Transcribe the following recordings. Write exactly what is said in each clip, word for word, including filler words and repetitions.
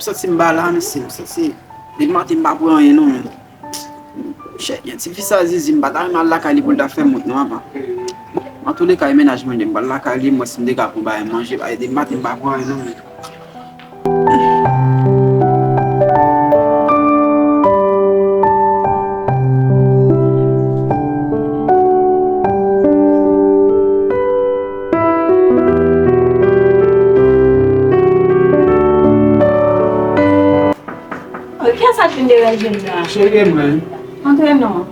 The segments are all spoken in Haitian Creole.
M santi m pa la, mesye. M santi depi maten m pa pran anyen non, menm. Shit, yon ti fi sa zizi, m pa ta renmen al lakay li pou l ta fè m wont non, apa. Bon, antouleka, e mennaj mwen, m pral lakay li, m wè si m te ka pran bagay manje, paske depi maten m pa pran anyen non, menm. Kiyès sa k vin deranje m la? Cheri mwen. Antre non.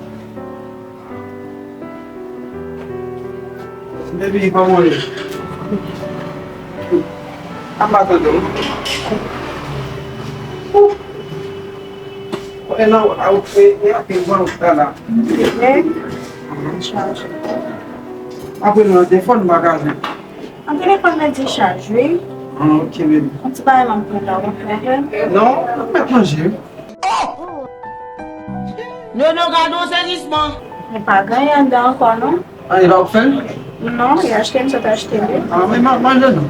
Baby, kòman w ye? Apa tande w? Ou e nan, ou e, e, e, e, bon, la, la. Apre nan telefòn, m pa ka jwenn. An telefòn nan dichaj, wi. Ah, ok, baby. Yon ti bagay m ap pran la, ou konprann? Non, m ap manje. Nono, gade yon sezisman. Men pa gen anyen anndan ankò, non. Ah, e pa ou k fè l? Non, e achte m sot achte li. Ah, men m ap manje non.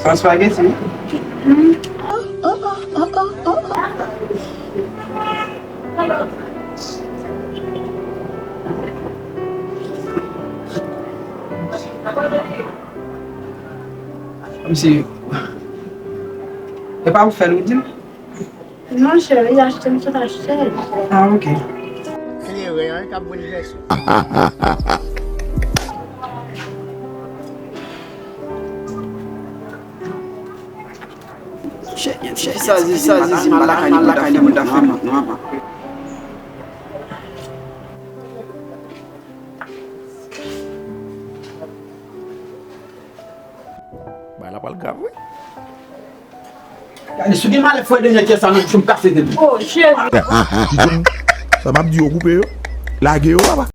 Sa spaghetti, wi. Kòmsi, e pa ou k fè l, ou di m? Non, cheri, achte m sot achte l. Ah, ok. Kleren an k ap boulvèse. Chè, chè, sa zizi, sa zizi, m al lakay li pou l ta fè m wont non, apa. Bagay la pral grav, wi. Gade, si w gen malè fwè dènyè kè sa nan bouch ou, m kase tèt ou. Oh, cheri. Sa m ap di yo, koupe yo. Lage yo, papa.